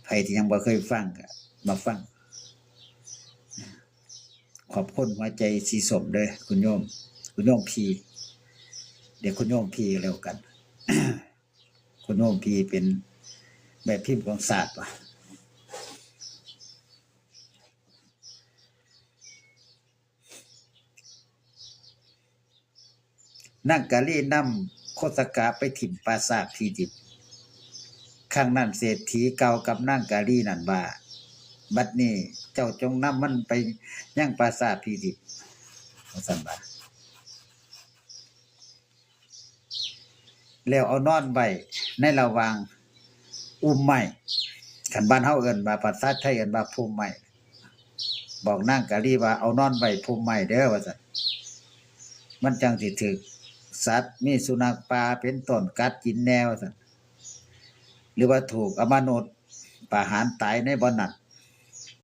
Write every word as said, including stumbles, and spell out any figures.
ไผที่ยังบ่เคยฟังก็มาฟัง ขอบคุณหัวใจสีส้มเด้อคุณโยม คุณโยมพี เดี๋ยวคุณโยมพีแล้วกัน คุณโยมพีเป็นแม่พิมพ์ของศาสตร์ว่ะ นางกาลีนำโคสกะไปถิ่มป่าช้าผีดิบ ครั้งนั้นเศรษฐีกล่าวกับนางกาลีนั่นว่า บัดนี้เจ้าจงนำมันไปยังป่าช้าผีดิบ ว่าซั่นว่า แล้วเอานอนไว้ในระหว่างอุ้มไม้ คันบ้านเฮาเอิ้นว่า ภาษาไทยเอิ้นว่าพุ่มไม้ บอกนางกาลีว่าเอานอนไว้พุ่มไม้เด้อ ว่าซั่น มันจั่งสิถูกสัตว์มีสุนัขป่าเป็นต้นกัดกินแน่ ว่าซั่น หรือว่าถูกอมนุษย์ประหารตายในบ่อนนั้น